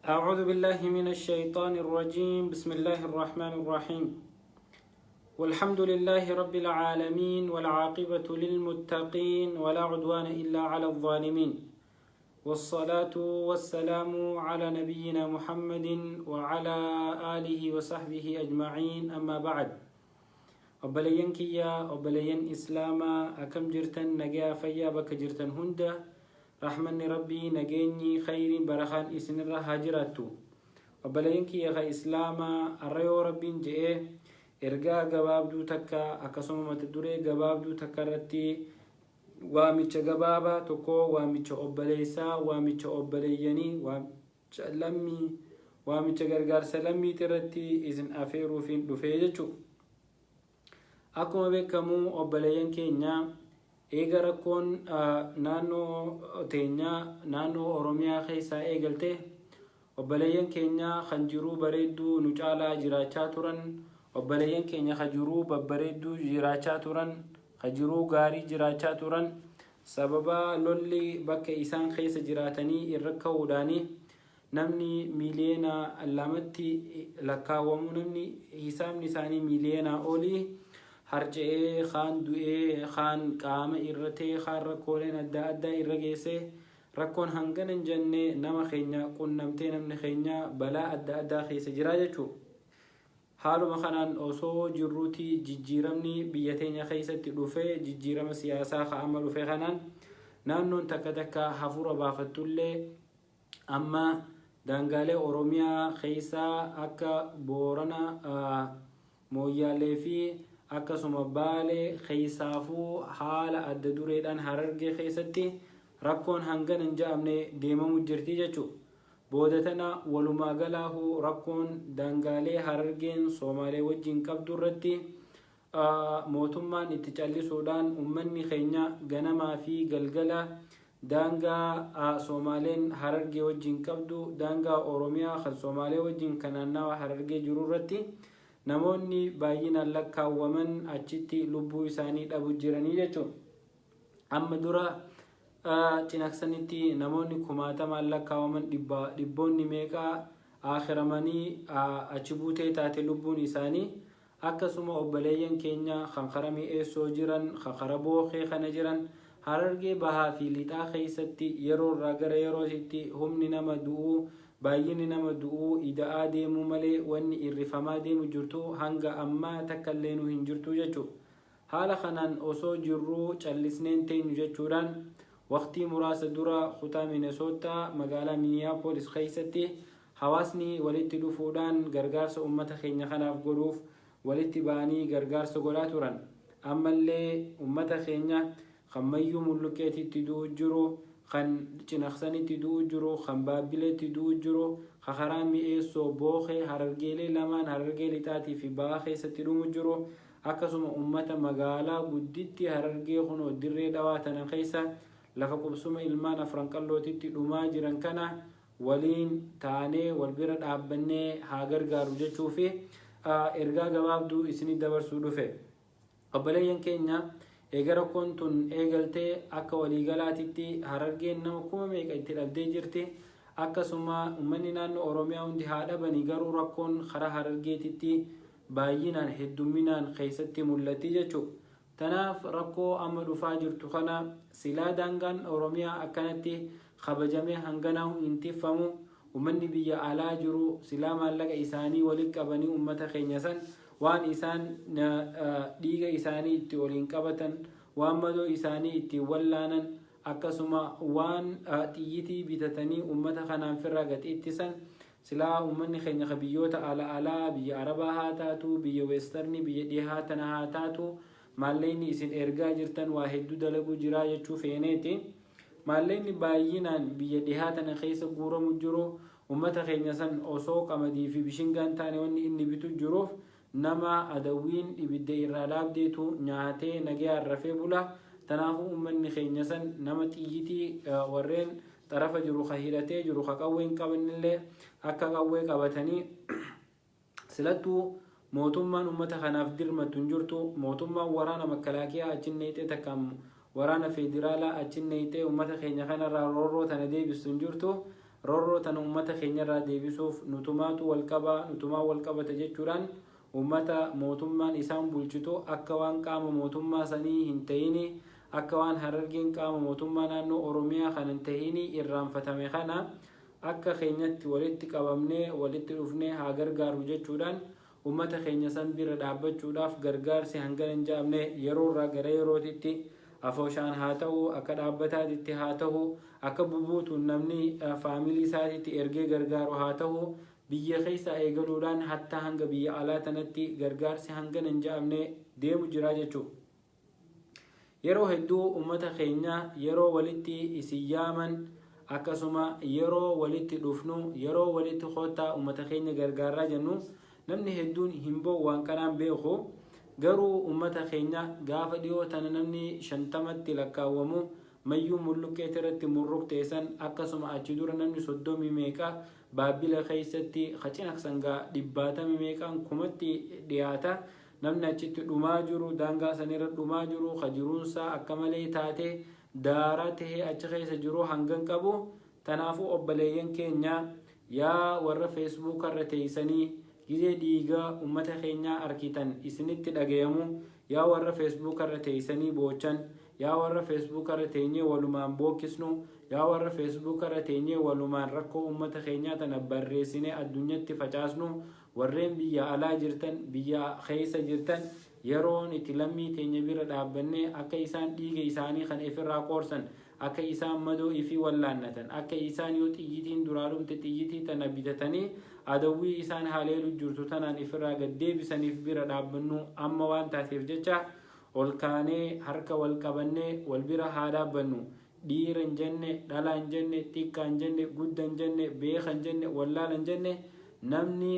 أعوذ بالله من الشيطان الرجيم. بسم الله الرحمن الرحيم. والحمد لله رب العالمين، والعاقبة للمتقين، ولا عدوان إلا على الظالمين، والصلاة والسلام على نبينا محمد وعلى آله وصحبه أجمعين. أما بعد، Obboleeyyan kiyya, obboleeyyan Islaamaa, akkam jirtan? Nagayaa, fayyaa? Bakka jirtan hunda rahmanni Rabbii, nageenyi, khayriin, barakaan isinirra haa jiraattu. Obboleeyyan kiyya ka Islaamaa, arra yoo Rabbiin je'ee ergaa gabaabduu takka, akkasuma mata duree gabaabduu takka irratti waamicha gabaabaa tokko, waamicha obboleessaa, waamicha obboleeyyanii, waamicha lammii, waamicha gargaarsa lammiiti irratti isin afeeruufiin dhufee jechuudha. Akkuma beekamu, obboleeyyan keenya, eega rakkoon naannoo teenyaa, naannoo Oromiyaa keessaa eegalte, obboleeyyan keenya kan jiruu bareedduu nu caalaa jiraachaa turan, obboleeyyan keenya kan jiruu babbareedduu jiraachaa turan, kan jiruu gaarii jiraachaa turan, sababa lolli bakka isaan keessa jiraatanii irra ka'uudhaanii namni miiliyoona 2tti lakkaawwamu, namni hisaabni isaanii miiliyoonaa olii harca'ee, kaan du'ee, kaan qaama irratee, kaan rakkooleen adda addaa irra geessee, rakkoon hangana hin jenne nama keenya qunnamtee, namni keenya balaa adda addaa keessa jira jechuudha. Haaluma kanaan osoo jirruuti jijjiiramni biyya teenya keessatti dhufe, jijjiirama siyaasaa ka amma dhufe kanaan naannoon takka takka hafuura baafattullee, amma daangaalee Oromiyaa keessaa akka Boorana, Mooyyaalee fi akkasuma Baalee keessaafuu haala adda dureedhaan Harargee keessatti rakkoon hangana hin ja'amne deemamu jirti jechuudha. Booda tana walumaa galaahu rakkoon daangaalee Harargeen Soomaalee wajjin qabdu irratti mootummaan itti callisuudhaan, ummanni keenya ganamaa fi galgala daangaa Soomaaleen Harargee wajjin qabdu, daangaa Oromiyaa kan Soomaalee wajjin kan naannawa Harargee jiru irratti namoonni baay'inaan lakkaawwaman achitti lubbuu isaanii dhabu jiranii jechuudha. Amma dura Cinaksanitti namoonni kumaatamaan lakkaawaman, dhibboonni meeqaa aakiramanii achi buutee taate lubbuun isaanii. Akkasuma obboleeyyan keenya kan kara Mi'eessoo jiran, kan kara Bookee kana jiran, Harargee bahaa fi lixaa keessatti yeroo irraa gara yerootitti humni nama du'uu, baay'inni nama du'uu ida'aa deemuu malee wanni irrifamaa deemu jirtu hanga ammaa takka illeenuu hin jirtu jechuudha. Haala kanaan osoo jirruu callisnee hin teenyu jechuudhaan waqtii muraasa dura kutaa Minesoottaa magaalaa Minneapolis keessatti hawaasni walitti dhufuudhaan gargaarsa ummata keenya kanaaf godhuuf walitti ba'anii gargaarsa godhaa turan. Ammallee ummata keenya kan Mayyuu Mulluqqeetitti du'u jiru, kan Cinaksanitti du'u jiru, kan Baabbileetti du'u jiru, ka karaa Mi'eessoo, Bookee, Harargeelee lamaan, Harargee Lixaatii fi Bahaa keessatti dhumu jiru, akkasuma ummata magaalaa gudditti Harargee kunoo Dirree Dhawaa tana keessa lafa qubsuma ilmaan Afran Qallootitti dhumaa jiran kana waliin taanee wal bira dhaabbannee haa gargaarru jechuufi ergaa gabaabduu isinii dabarsuu dhufe. Obboleeyyan keenya, eega rakkoon tun eegaltee akka waliigalaatitti Harargeen nama meeqa itti dhabdee jirti. Akkasuma ummanni naannoo Oromiyaa hundi haa dhabanii, garuu rakkoon karaa Harargeetitti baay'inaan, heddumminaan keessatti mul'atti jechuudha. Tanaaf rakkoo amma dhufaa jirtu kana silaa daangaan Oromiyaa akkanatti kabajamee hanganaahu hin tiffamu. Ummanni biyya alaa jiru silaa maallaqa isaanii walitti qabanii ummata keenya san waan isaan dhiiga isaanii itti oliin qabatan, waan madoo isaanii ittiin wallaanan, akkasuma waan xiyyitii bitatanii ummata kanaan firraa gad ittisan, silaa ummanni keenya ka biyyoota ala alaa, biyya Arabaa haa taatu, biyya Westernii, biyya dhihaa tana haa taatu, maallaqni isin ergaa jirtan waa hedduu dalaguu jiraa jechuu feeneeti. Maallaqni baay'inaan biyya dhihaa tana keessa guuramu jiru ummata keenya san osoo qamadii fi bishingaan taane wanni inni bitu jiruuf nama adawwiin ibidda irraa dhaabdeetu nyaatee nagayaan rafee bula. Tanaafuu ummanni keenya san nama xiyyitii warreen xarafa jiru ka hidhatee jiru, ka qawwee hin qabnellee akka qawwee qabatanii. Silattuu mootummaan ummata kanaaf dirmattu hin jirtu. Mootummaan waraana makkalaakiyaa achi neeyxee, takkaan waraana feederaalaa achi neeyxee ummata keenya kanarraa roorroo tana deebistu hin jirtu. Roorroo tana ummata keenyarraa deebisuuf nutumaatu wal qaba, nutumaa wal qabata jechuudhaan ummata mootummaan isaan bulchitu akka waan qaama mootummaa sanii hin ta'ini, akka waan Harargeen qaama mootummaa naannoo Oromiyaa kan hin ta'ini irraanfatame kana akka keenyatti walitti qabamnee walitti dhufnee haa gargaaru jechuudhaan ummata keenya san bira dhaabbachuudhaaf gargaarsi hangana hin ja'amne yeroorraa gara yerootitti afooshaan haa ta'u, akka dhaabbataatitti haa ta'u, akka bubuutuun namni faamilii isaatitti ergee gargaaru haa ta'u, biyya keessaa eegaluudhaan hattaa hanga biyya alaa tanatti gargaarsi hangana hin ja'amne deemu jira jechuudha. Yeroo hedduu ummata keenya yeroo walitti isin yaaman, akkasuma yeroo walitti dhufnu, yeroo walitti koottaa ummata keenya gargaarraa jennu, namni hedduun hin ba'u waan kanaan beeku. Garuu ummata keenya gaafa dhiyoo tana namni 50tti lakkaawwamu Mayyuu Mulluqqeet irratti murruqtee san, akkasuma achi dura namni soddomii meeqa Baabbila keessatti ka Cinaqsan gaa dhibbaatami meeqaan kumatti dhiyaata, namni achitti dhumaa jiru, daangaa sanirra dhumaa jiru, ka jiruunsaa akka malee taate daaraa tahee achi keessa jiru hangan qabu. Tanaafuu obboleeyyan keenya, yaa warra Facebookarra teeysanii gizee dhiiga ummata keenyaa arkitan isinitti dhagayamu, yaa warra Facebookarra teeysanii boochan, yaa warra Facebookarra teenyee walumaan bookkisnu, yaa warra Facebookarra teenyee walumaan rakkoo ummata keenyaa tana barreessinee addunyatti facaasnu, warreen biyya alaa jirtan, biyya keessa jirtan, yeroon itti lammii teenya bira dhaabbannee akka isaan dhiiga isaanii kana ifirraa qoorsan, akka isaan madoo ifii wallaannatan, akka isaan yoo xiyyitiin duraa dhumte xiyyitii tana bitatanii adawwii isaan haleelu jirtu tanaan ifirraa gad deebisaniif bira dhaabbannu amma waan taateef jecha ol kaanee harka wal qabannee wal bira haa dhaabbannu. Dhiira hin jenne, dhalaa hin jenne, xiqqaa hin jenne, gudda hin jenne, beeka hin jenne, wallaala hin jenne, namni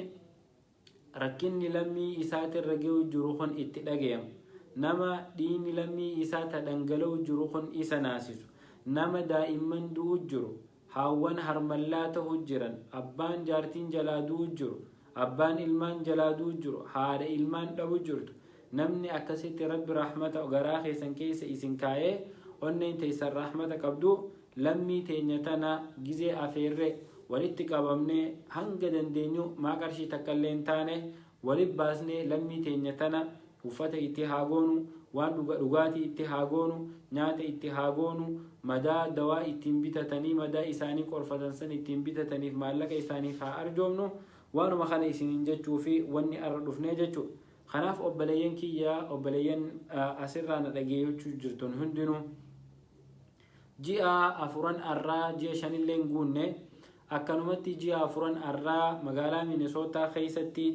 rakkinni lammii isaatirra gahu jiru kun itti dhagayamu, nama dhiigni lammii isaa ta dhangala'u jiru kun isa naasisu, nama daa'imman du'u jiru, haawwan harmallaa tahu jiran, abbaan jaartiin jalaa du'u jiru, abbaan ilmaan jalaa du'u jiru, haadha ilmaan dhabu jirtu, namni akkasitti Rabbi rahmata garaa keessan keessa isin kaayee onneen teessan rahmata qabdu, lammii teenya tana gizee afeerre walitti qabamnee hanga dandeenyu maa qarshii takkallee hin taane walit baasnee lammii teenya tana uffata itti haa goonu, waan dhuga dhugaatii itti haa goonu, nyaata itti haa goonu, madaa dawaa ittiin bitatanii madaa isaanii qorfatan san ittiin bitataniif maallaqa isaaniif haa arjoomnu. Waanuma kana isiniin jechuu fi wanni arra dhufnee jechu. Kanaaf obboleeyyan kiyya, obboleeyyan asirraa na dhageeffachuu jirtun hundinuu, ji'a afuran arraa, ji'a shanillee hin guunne, akkanumatti ji'a afuran arraa magaalaa Minesootaa keessatti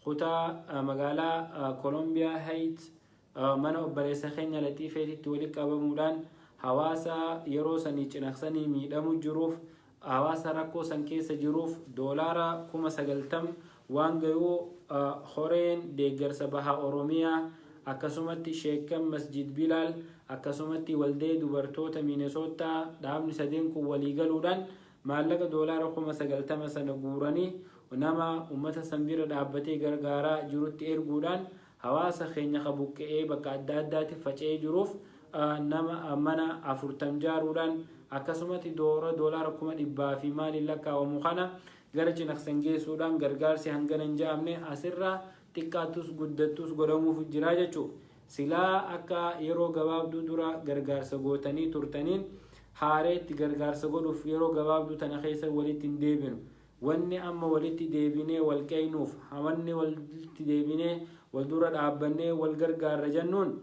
kutaa magaalaa Kolombiyaa Heights mana obboleessa keenya Laxiifeetitti walitti qabamuudhaan hawaasa yeroo sanii Cinaqsanii miidhamu jiruuf, hawaasa rakkoo san keessa jiruuf doolaara 90,000 waan gayuu horeen deeggarsa baha Oromiyaa, akkasumatti sheekkan Masjid Bilaal, akkasumatti waldee dubartoota Minesoottaa, dhaabni sadeen kun walii galuudhaan maallaqa doolaara 90,000 sana guuranii nama ummata san bira dhaabbatee gargaaraa jirutti erguudhaan hawaasa keenya ka buqqa'ee bakka adda addaatti faca'ee jiruuf nama mana afurtam jaaruudhaan, akkasumatti doora doolaara 100,000 fi maaliin lakkaawamu kana gara Cinaqsan geessuudhaan gargaarsi hangana hin ja'amne asirraa xiqqaattus guddattus godhamuuf jira jechuudha. Silaa akka yeroo gabaabduu dura gargaarsa gootanii turtaniin haareetti gargaarsa godhuuf yeroo gabaabduu tana keessa walitti hin deebinu. Wanni amma walitti deebinee wal qeeynuuf, wanni walitti deebinee wal dura dhaabbannee wal gargaarra jennuun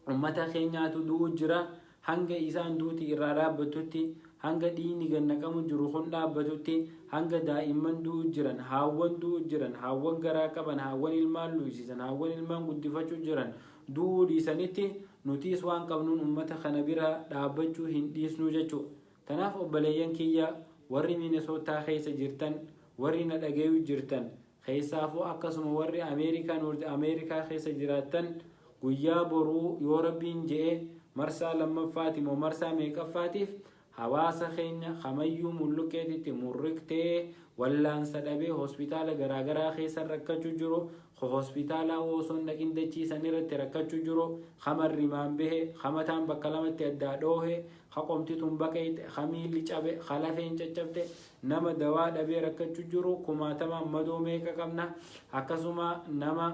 ummata keenyaatu du'u jira. Hanga isaan duuti irraa dhaabbattutti, hanga dhiigni gad naqamu jiru kun dhaabbatutti, hanga daa'imman du'u jiran, haawwan du'u jiran, haawwan garaa qaban, haawwan ilmaan luuysisan, haawwan ilmaan guddifachuu jiran du'uu dhiisanitti nutiis waan qabnuun ummata kana bira dhaabbachuu hin dhiisnuu jechuudha. Tanaaf obboleeyyan kiyya warri Minesootaa keessa jirtan, warri na dhagayu jirtan, keessaafuu akkasuma warri Ameerikaa, North Ameerikaa keessa jiraattan, guyyaa boruu yoo Rabbiin je'e marsaa lammaffaati moo marsaa meeqaffaatiif hawaasa keenya kamayyuu Mulluqqeetitti murriqtee wallaansa dhabee hospitaala garaagaraa keessa rakkachuu jiru. Ka hospitaalaa osoo hin dhaqin dachii san irratti rakkachuu jiru, ka marrimaan bahe, ka mataan bakka lamatti addaa dhoohe, ka qomti tun baqeyxe, ka miilli cabe, ka lafeen caccabte, nama dawaa dhabee rakkachuu jiru kumaatamaan madoo meeqa qabna. Akkasuma nama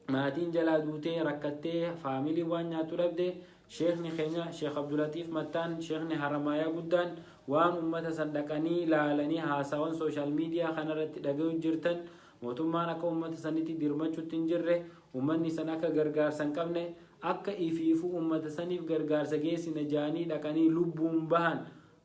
maatiin jalaa duutee rakkattee faamiliin waan nyaattu dhabde. Sheekni keenya Sheekh Abdulatiif Mattaan, sheekni Haramaayaa guddaan, waan ummata san dhaqanii laalanii haasawan social media kanarratti dhagayu jirtan, mootummaan akka ummata sanitti dirmachutti hin jirre, ummanni san akka gargaarsa hin qabne, akka ifiifuu ummata saniif gargaarsa geessina jaanii dhaqanii lubbuun bahan,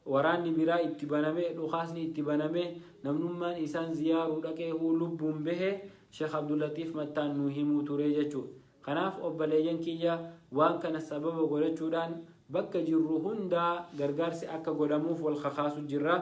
waraanni biraa itti banamee, dhukaasni itti banamee, namnummaan isaan ziyaaruu dhaqeehuu lubbuun bahe Sheekh Abdulatiif Mattaan nuu himuu ture jechuudha. Kanaaf obbaleeyyan kiyya, waan kana sababa godhachuudhaan bakka jirru hundaa gargaarsi akka godhamuuf wal kakaasu jirra.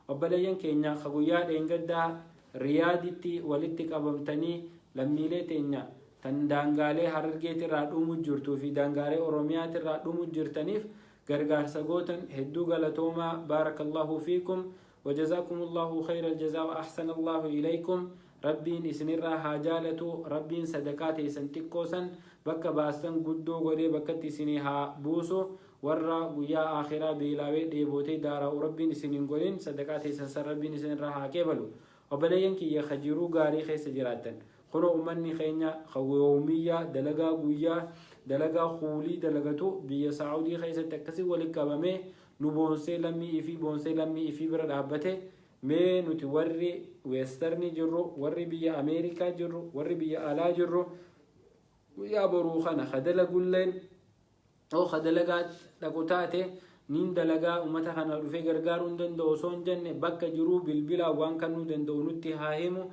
Obboleeyyan keenya ka guyyaa dheengaddaa Riyaaditti walitti qabamtanii lammiilee teenya tan daangaalee Harargeetirraa dhumu jirtuu fi daangaalee Oromiyaatirraa dhumu jirtaniif gargaarsa gootan hedduu galatoomaa. Baarakallahu fiikum wa jazaakumullahu khayral jazaa wa ahsanallahu ilaykum. Rabbiin isinirraa haa jaalatu. Rabbiin sadaqaa teessan xiqqoo san bakka baastan guddoo godhee bakkatti isinii haa buusu. Warra guyyaa aakhiraa beelaawee dheebootee daaraa'u Rabbiin isin hin godhin. Sadaqaa teessan san Rabbiin isin irraa haa qeebalu. Obboleeyyan kiyya ka jiruu gaarii keessa jiraattan, kunoo ummanni keenya ka yawmiyyaa, dalagaa guyyaa, dalagaa kuulii dalagatu biyya Saa'udii keessatti akkasi wali qabamee nu boonsee, lammii ifii boonsee, lammii ifii bira dhaabbate. Mee nuti warri weestarnii jirru, warri biyya Ameerikaa jirru, warri biyya alaa jirru, guyyaa boruu kana ka dalagulleen yoo ka dalagaa dhaqu taate, niin dalagaa, ummata kana dhufee gargaaruu hin danda'u osoo hin jenne, bakka jiruu bilbilaan waan kennuu danda'u nutti haa himu.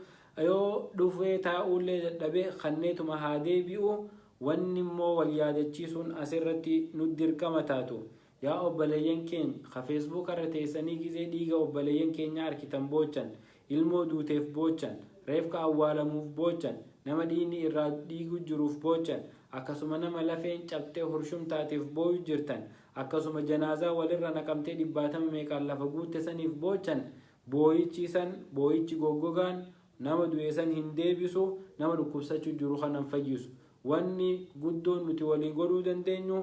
Yoo dhufee taa'uullee dadhabee kanneetuma haa deebi'u. Wanni immoo wal yaadachiisuun asirratti nu dirqama taatu, yaa obboleeyyan keenya ka Facebook irra teessanii gizee dhiiga obboleeyyan keenyaa arkitan boochan, ilmoo duuteef boochan, reefka awwaalamuuf boochan, nama dhiigni irraa dhiigu jiruuf boochan, akkasuma nama lafeen cabxee hurshum taateef booyu jirtan, akkasuma janaazaa walirra naqamtee dhibbaatama meeqaan lafa guutte saniif boochan, booyichi san, booyichi goggogaan nama du'e san hin deebisu, nama dhukkubsachuu jiru kana hin fayyisu. Wanni guddoon nuti walii godhuu dandeenyu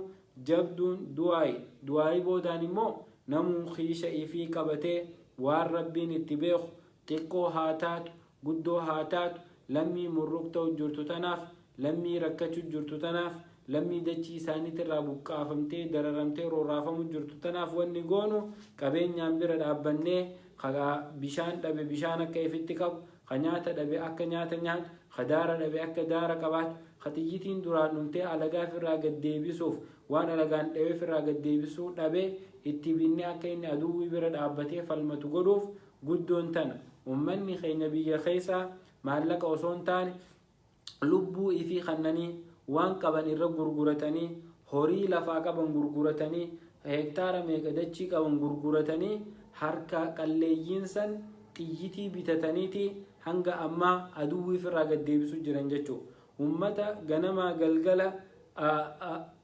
jabduun du'aayi. Du'aayii boodaan immoo namuu kiisha ifii qabatee waan Rabbiin itti beeku, xiqqoo haa taatu, guddoo haa taatu, lammii murruq ta'u jirtu tanaaf, lammii rakkachu jirtu tanaaf, lammii dachii isaaniitirraa buqqaafamtee dararamtee roorraafamu jirtu tanaaf wanni goonu qabeenyaan bira dhaabbannee, ka bishaan dhabe bishaan akka ifitti qabu, ka nyaata dhabe akka nyaata nyaatu, ka daara dhabe akka daara qabaatu, ka xiyyitiin duraan dhumtee alagaa ifirraa gad deebisuuf waan alagaan dhawee ifirraa gad deebisuu dhabe itti binnee akka inni aduwwii bira dhaabbatee falmatu godhuuf guddoon tana. Ummanni keenya biyya keessaa maallaqa osoo hin taane lubbuu ifii kannanii, waan qaban irra gurguratanii, horii lafaa qaban gurguratanii, hektaara meeqa dachii qaban gurguratanii, harka qalleeyyiin san xiyyitii bitataniiti hanga ammaa aduwwii ifirraa gad deebisuu jiran jechuu. Ummata ganamaa galgala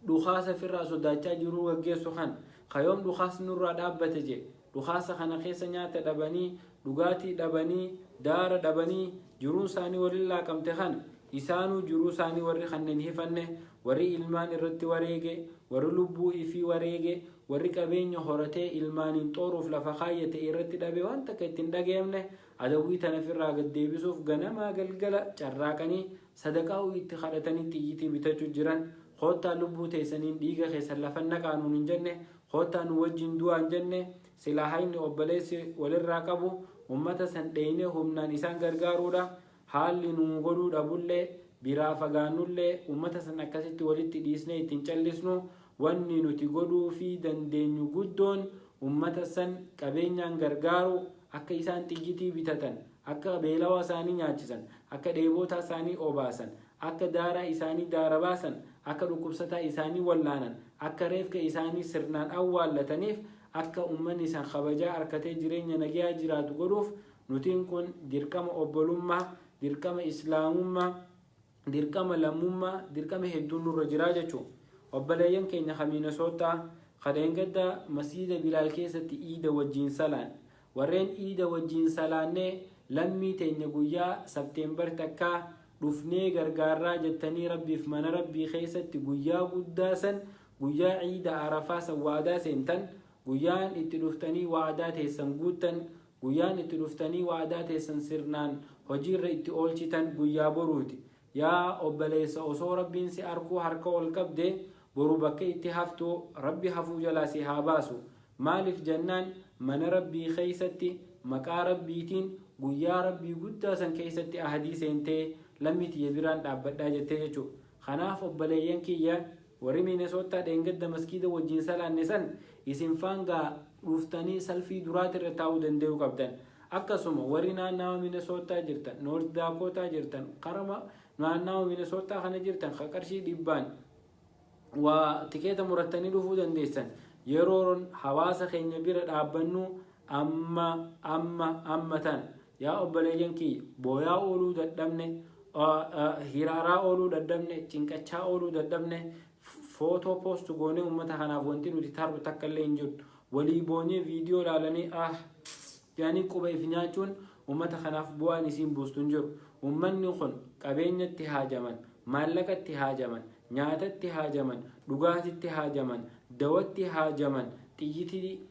dhukaasa ifirraa sodaachaa jiruu gaggeessu kan kayoom dhukaasni nurraa dhaabbate jee, dhukaasa kana keessa nyaata dhabanii, dhugaatii dhabanii, daara dhabanii, jiruun isaanii waliin laaqamte kana, isaanuu jiruu isaanii warri kanneen hifanne, warri ilmaan irratti wareege, warri lubbuu ifii wareege, warri qabeenya horatee ilmaaniin xooruuf lafa kaayyate irratti dhabe, waan takka ittiin dhagayamne, adawwii tana ifirraa gad deebisuuf ganamaa galgala carraaqanii sadaqaa itti kadhatanii xiyyitii bitachuu jiran. Koottaa lubbuu teessaniin dhiiga keessan lafa naqaa nuun hin jenne, koottaa nu wajjin du'aa hin jenne. Silaa hayni obboleessi walirraa qabu ummata san dheeynee humnaan isaan gargaaruudha. Haalli nuu godhuu dhabullee, biraa fagaannullee, ummata san akkasitti walitti dhiisnee ittiin callisnu. Wanni nuti godhuufii dandeenyu guddoon ummata san qabeenyaan gargaaruu, akka isaan xiyyitii bitatan, akka beelawaa isaanii nyaachisan, akka dheebootaa isaanii obaasan, akka daaraa isaanii daara baasan, akka dhukkubsataa isaanii wallaanan, akka reefka isaanii sirnaan awwaallataniif, akka ummanni san kabajaa arkatee jireenya nagayaa jiraatu godhuuf nutiin kun dirqama obbolummaa, dirqama islaamummaa, dirqama lammummaa, dirqama hedduun nurra jiraa jechuu. Obboleeyyan keenya ka Miinesoottaa ka dheengadda masjiida Bilaal keessatti iida wajjiin salaan, warreen iida wajjiin salaannee lammii teenya guyyaa Sabteembar takkaa Dhufnee gargaarraa jettanii Rabbiif mana Rabbii keessatti guyyaa guddaa san, guyyaa Ciida Arafaa san waadaa seentan, guyyaan itti dhuftanii waadaa teessan guuttan, guyyaan itti dhuftanii waadaa teessan sirnaan hojiirra itti oolchitan guyyaa boruuti. Yaa obboleessa, osoo Rabbiin si arkuu harka ol qabde, boru bakka itti haftu Rabbi hafuu jalaa si haa baasu. Maaliif jennaan, mana Rabbii keessatti maqaa Rabbiitiin guyyaa Rabbii guddaa san keessatti ahdii seentee lammii tiyya biraan dhaabbadhaa jettee jechuudha. Kanaaf obboleeyyan kiyya warri Miinesoottaa dheengadda maskiida wajjin salaanne san, isin faan gaa dhuftanii salfii duraatirra taa'uu danda'uu qabdan. Akkasuma warri naannawa Miinesoottaa jirtan, Noort Daakootaa jirtan, karama naannawa Miinesoottaa kana jirtan ka qarshii dhibbaan waa tikeeta murattanii dhufuu dandeessan, yeroon hawaasa keenya bira dhaabbannu amma, amma, amma tana. Yaa obboleeyyan kiyya, booyaa ooluu dadhabne, hiraaraa ooluu dadhabne, cinqachaa ooluu dadhabne, footoo post goonee uummata kanaaf wanti nuti tarru takka illee hin jiru. Walii boonyee viidiyoo ilaalanii ah jedhanii quba if nyaachuun uummata kanaaf bu'aan isiin buustu hin jiru. Uummanni kun qabeenyatti haajaman, maallaqatti haajaman, nyaatatti haajaman, dhugaatitti haajaman, dawatti haajaman, xiyyitii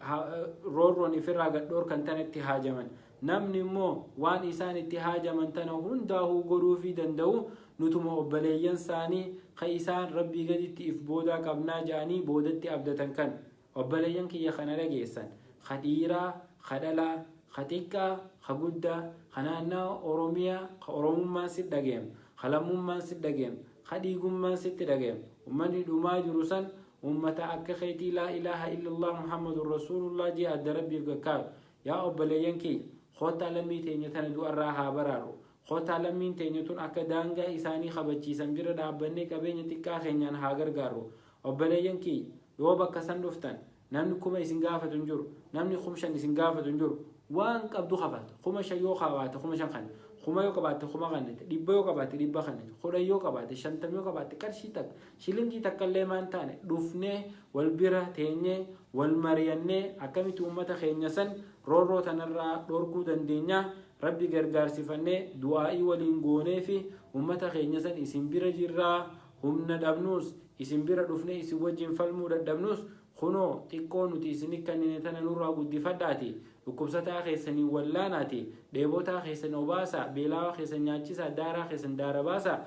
roorroon ifirraa gad dhoorkan tanatti haajaman. Namni immoo waan isaan itti haajaman tana hundaahuu godhuufii danda'u nutuma obboleeyyan isaanii ka isaan Rabbii gaditti if boodaa qabnaa ja'anii boodatti abdatan kan. Obboleeyyan kiyya kana dhageessan, ka dhiiraa, ka dhalaa, ka xiqqaa, ka guddaa, ka naannawa Oromiyaa, ka Oromummaan sitti dhagayamu, ka lammummaan sitti dhagayamu, ka dhiigummaan sitti dhagayamu, ummanni dhumaa jiru san ummata akka keetii laa ilaaha illallah Muhammadun rasuulullah jee adda Rabbiif gakkaayu. Yaa obboleeyyan kiyya, koottaa lammii teenya tana du'arraa haa baraarru. Koottaa lammiin teenya tun akka daangaa isaanii kabachiisan bira dhaabbannee qabeenya xiqqaa keenyaan haa gargaarru. Obboleeyyan kiyya, yoo bakka san dhuftan namni 1000 isin gaafatu hin jiru, namni 5000 isin gaafatu hin jiru. Waan qabdu kafalta. 5000 yoo qabaatte 5000 kanna. 1000 yoo qabaatte 1000 kannite. 100 yoo qabaatte 100 kannite. 10 yoo qabaatte, 50 yoo qabaatte, qarshii takka, shilingii takka illee maan taane, dhufnee wal bira teenyee wal mariyannee akkamitti uummata keenya san roorroo tanarraa dhorkuu dandeenya, Rabbi gargaarsifannee du'aa'ii waliin goonee fi uummata keenya san isin bira jirraa, humna dhabnuus isin bira dhufnee isin wajjin falmuu dadhabnuus, kunoo xiqqoo nuti isini kannine tana nurraa guddifadhaati dhukkubsataa keessanii wallaanaati, dheebotaa keessan obaasaa, beelaawaa keessan nyaachisaa, daaraa keessan daara baasaa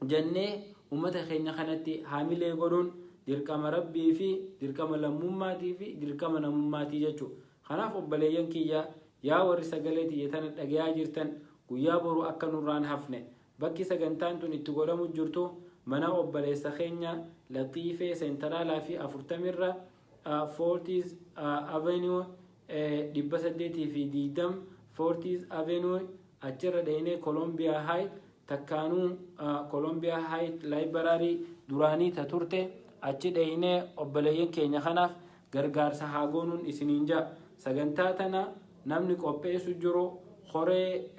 jennee uummata keenya kanatti haamilee godhuun dirqama Rabbii fi dirqama lammummaatii fi dirqama namummaatii jechuudha. Kanaaf obboleeyyan kiyya, yaa warri sagalee tiyya tana dhagayaa jirtan, guyyaa boru akka nurraan hafne. Bakki sagantaan tun itti godhamu jirtu mana obboleessa keenya Laxiifee Senteraalaa fi 40 irra, 40th Avenue, 820 40th Avenue, achirra dheenee Columbia Heights takkaanuu Columbia Heights Library duraanii ta turte achi dheenee obboleeyyan keenya kanaaf gargaarsa haa goonuun isiniin ja'a. Sagantaa tana namni qopheessu jiru koree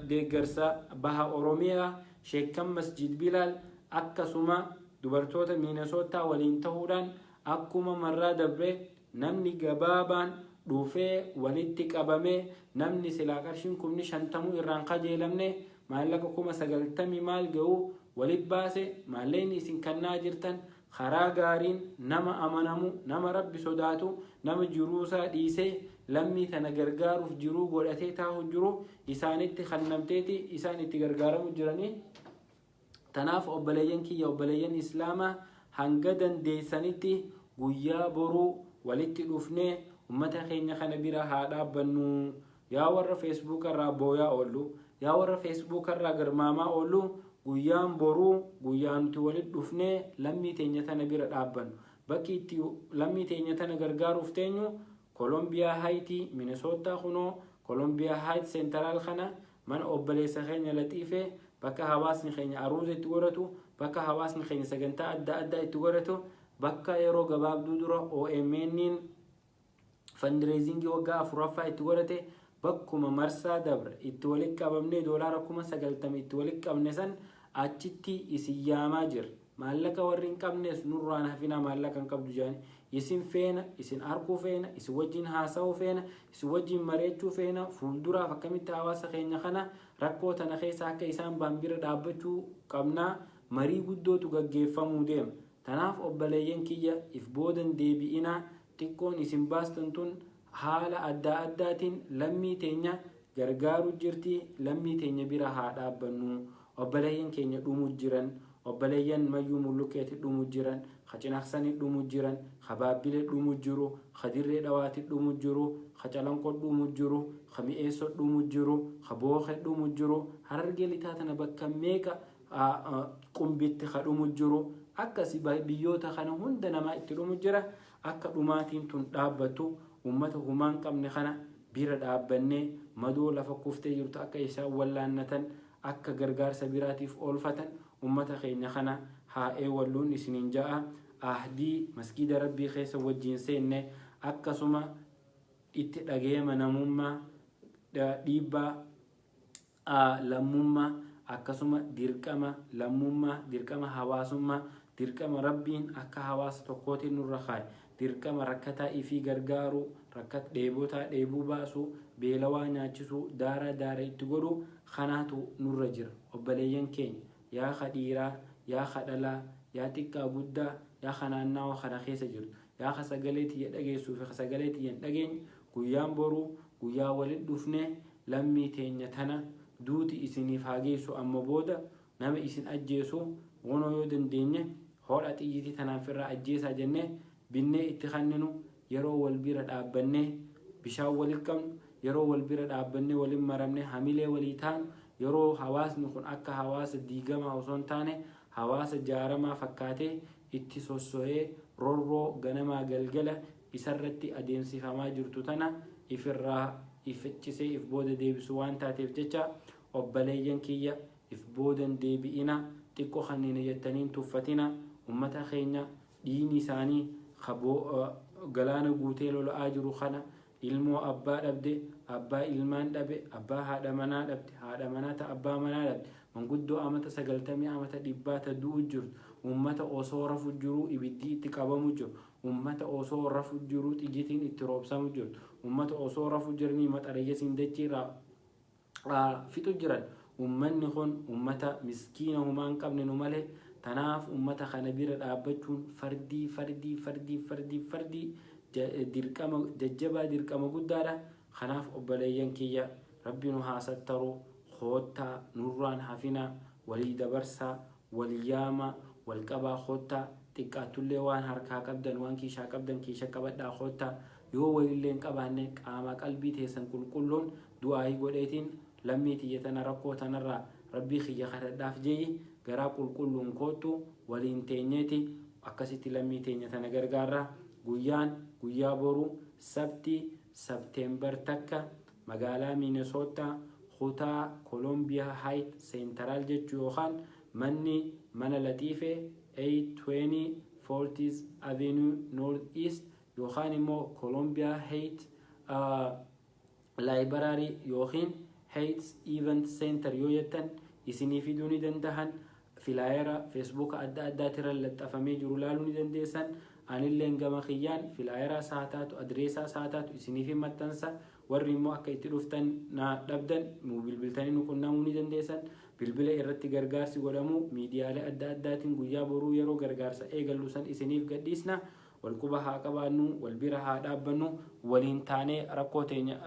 deeggarsa baha Oromiyaa, sheekkan Masjid Bilaal, akkasuma dubartoota Miinesoottaa waliin ta'uudhaan, akkuma marraa dabre namni gabaabaan dhufee walitti qabamee, namni silaa qarshiin 50,000 irraan kajeelamne maallaqa 90,000 maal ga'u walit baase. Maallaqni isin kannaa jirtan karaa gaariin nama amanamu, nama Rabbi sodaatu, nama jiruusaa dhiisee lammii tana gargaaruuf jiruu godhatee taa'u jiru isaanitti kannamteeti isaan itti gargaaramu jiranii. Tanaaf obboleeyyan kiyya, obboleeyyan Islaamaa, hanga dandeessanitti guyyaa boruu walitti dhufnee ummata keenya kana bira haa dhaabbannu. Yaa warra Feesbuuka irraa booyaa oollu, yaa warra Feesbuuka irraa garmaamaa oollu, guyyaan boruu guyyaa nuti walitti dhufnee lammii teenya tana bira dhaabbannu. Bakki itti lammii teenya tana gargaaruuf teenyu Kolombiyaa Haayitii Minesoottaa, kunoo Kolombiyaa Haayit Seentaraal kana, mana obboleessa keenya Laxiifee, bakka hawaasni keenya aruuza itti godhatu, bakka hawaasni keenya sagantaa adda addaa itti godhatu, bakka yeroo gabaabduu dura OMN'n fundraising waggaa afuraffaa itti godhate, bakkuma marsaa dabre itti walitti qabamnee doolaara 90,000 itti walitti qabne san achitti isin yaamaa jira. Maallaqa warri hin qabnes nurraan hafinaa, maallaqa hin qabdu jedhani. Isin feena, isin arkuu feena, isin wajjin haasa'uu feena, isin wajjin mari'achuu feena. Fuulduraaf akkamitti hawaasa keenya kana rakkoo tana keessa akka isaan baan bira dhaabbachuu qabnaa. Marii guddootu gaggeeffamuu deema. Tanaaf obboleeyyan kiyya, if boodan deebi'inaa. Xiqqoon isin baastan tun haala addaa addaatiin lammii teenya gargaaru jirti. Lammii teenya bira haa dhaabbannu. Obboleeyyan keenya dhumu jiran. Obboleeyyan Mayyuu Mulluqqeeti dhumu jiran, ka Cinaqsani dhumu jiran, ka Baabbile dhumu jiru, ka Dirree Dhawaati dhumu jiru, ka Calanqo dhumu jiru, ka Mi'eesso dhumu jiru, ka Booke dhumu jiru, Harargee Lixaa tana bakka meeqa Qumbitti ka dhumu jiru. Akkasi biyyoota kana hunda namaa itti dhumu jira. Akka dhumaatiin tun dhaabbattu, ummata humaan qabne kana bira dhaabbannee, madoo lafa kuftee jirtu akka isaan wallaannatan, akka gargaarsa biraatiif oolfatan, ummata keenya kana haa eewalluun isiniin ja'a. Ahdii masgiida Rabbii keessa wajjiin seenne, akkasuma itti dhagayama namummaa, dhiibbaa lammummaa, akkasuma dirqama lammummaa, dirqama hawaasummaa, dirqama Rabbiin akka hawaasa tokkootiin nurra kaaye, dirqama rakkataa ifii gargaaruu, rakkat dheebotaa dheebuu baasuu, beelawaa nyaachisuu, daaraa daara itti godhuu kanaatu nurra jira. Obboleeyyan keenya, yaa ka dhiiraa, yaa ka dhalaa, yaa xiqqaa guddaa, yaa ka naannawa kana keessa jirtu, yaa ka sagalee tiyya dhageessuu fi ka sagalee tiyya hin dhageenye, guyyaan boruu guyyaa walit dhufnee lammii teenya tana duuti isiniif haa geessu, amma booda nama isin ajjeesu kunoo yoo dandeenye hodha xiyyitii tanaan firraa ajjeesaa jennee binnee itti kanninu, yeroo wal bira dhaabbannee bishaan walit qabnu, yeroo wal bira dhaabbannee walin maramne hamilee walii taanu, yeroo hawaasni kun akka hawaasa diigamaa osoo hin taane hawaasa jaaramaa fakkaatee itti sosso'ee rorroo ganamaa galgala isarratti adeemsifamaa jirtu tana ifirraa ifaccisee if booda deebisu waan taateef jecha, obbaleeyyan kiyya, if boodan deebi'ina. Xiqqo kannina jettanii hin tuffatina. Ummata keenya dhiigni isaanii galaana guutee lola'aa jiru kana, ilmoo abbaa dhabde, abbaa ilmaan dhabe, abbaa haadha manaa dhabde, haadha manaa ta abbaa manaa dhabde, manguddoo amata 90, amata 100 ta du'u jirtu, ummata osoo rafu jiruu ibiddi itti qabamu jiru, ummata osoo rafu jiruu xiyyitiin itti roobsamu jirtu, ummata osoo rafu jiranii maxarayyasiin dachiirraa fixu jiran. Ummanni kun ummata miskiina humaa hin qabne nu malee. Tanaaf ummata kana bira dhaabbachuun fardii fardii fardii fardii fardii dirqama jajjabaa, dirqama guddaadha. Kanaaf obboleeyyan kiyya, Rabbi nu haa sattaru. Koottaa, nurraan hafinaa, walii dabarsaa, wal yaamaa, wal qabaa, koottaa. Xiqqaattullee waan harkaa qabdan, waan kiishaa qabdan kiisha qabadhaa koottaa. Yoo wayillee hin qabaanne qaamaa qalbii teessan qulqulluun du'aayii godheetiin lammii tiyya tana rakkoo tanarraa Rabbii kiyya kadhadhaaf je'i, garaa qulqulluun koottu. Waliin teenyeeti akkasitti lammii teenya tana gargaarra. Guyyaan guyyaa boruu Sabti, September 1, magaalaa Minnesota, kutaa Columbia Heights Central jechuu, yookaan manni mana Laxiife 820 40th Avenue North East, yookaan immoo Columbia Heights Library yookiin Heights Event Center yoo jettan isinii fiduu ni dandahan. Flyer Facebook adda addaatirra laxxafamee jiru laaluu ni dandeessan. Anilleen gama kiyyaan flyer isaa taatu, adreesaa isaa taatu isiniif hin maxxansa. Warri immoo akka itti dhuftan na dhabdan nu bilbiltanii nu qunnamuu ni dandeessan. Bilbila irratti gargaarsi godhamu miidiyaalee adda addaatiin guyyaa boruu yeroo gargaarsa eegallu san isiniif gadhiisna. Wal quba haa qabaannu, wal bira haa dhaabbannu, waliin taanee rakkoo teenya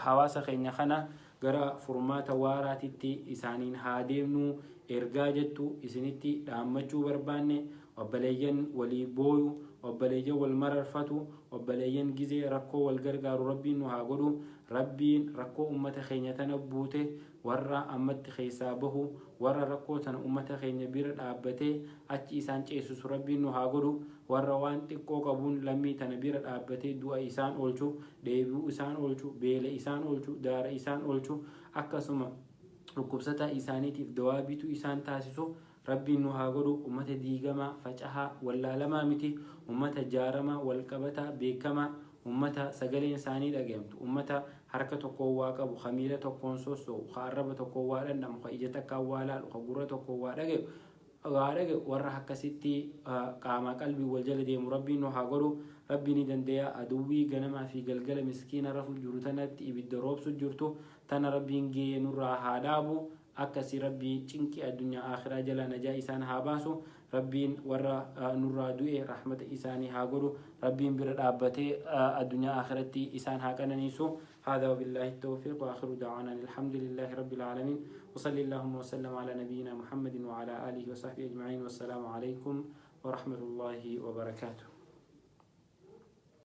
hawaasa keenya kana gara furmaata waaraatitti isaaniin haa deemnu ergaa jettu isinitti dhaammachuu barbaanne. Obboleeyyan walii booyu, obboleeyyan wal mararfatu, obboleeyyan gizee rakkoo wal gargaaru Rabbiin nu haa godhu. Rabbiin rakkoo ummata keenya tana buute warra ammatti keessaa bahu, warra rakkoo tana ummata keenya bira dhaabbatee achi isaan ceessisu Rabbiin nu haa godhu. Warra waan xiqqoo qabuun lammii tana bira dhaabbatee du'a isaan oolchu, dheebuu isaan oolchu, beela isaan oolchu, daara isaan oolchu, akkasuma dhukkubsataa isaaniitiif dawaa bituu isaan taasisu Rabbiin nu haa godhu. Ummata diigamaa, facahaa, wallaalamaa miti. Ummata jaaramaa, walqabataa, beekamaa, ummata sagaleen isaanii dhagayamtu, ummata harka tokkoon waa qabu, ka miila tokkoon sosso'u, ka arraba tokkoon waa dhandhamu, ka ija takkaan waa laalu, ka gurra tokkoon waa dhagayu. Waa dhage warra akkasitti qaamaa qalbii wal jala deemu Rabbiin nu haa godhu. Rabbii ni dandeeya. Aduwwii ganamaa fi galgala miskiina rafu jiru tanatti ibidda roobsu jirtu tana Rabbiin geeye nurraa haa dhaabu. Akkasi Rabbii cinqii addunyaa aakhiraa jalaa najaa isaan haa baasu. Rabbiin warra nurraa du'e rahmata isaanii haa godhu. Rabbiin bira dhaabbatee addunyaa aakhiratti isaan haa qananiisu. هذا وبالله التوفيق، وآخر دعوانا الحمد لله رب العالمين، وصلى اللهم وسلم على نبينا محمد وعلى آله وصحبه أجمعين، والسلام عليكم ورحمة الله وبركاته.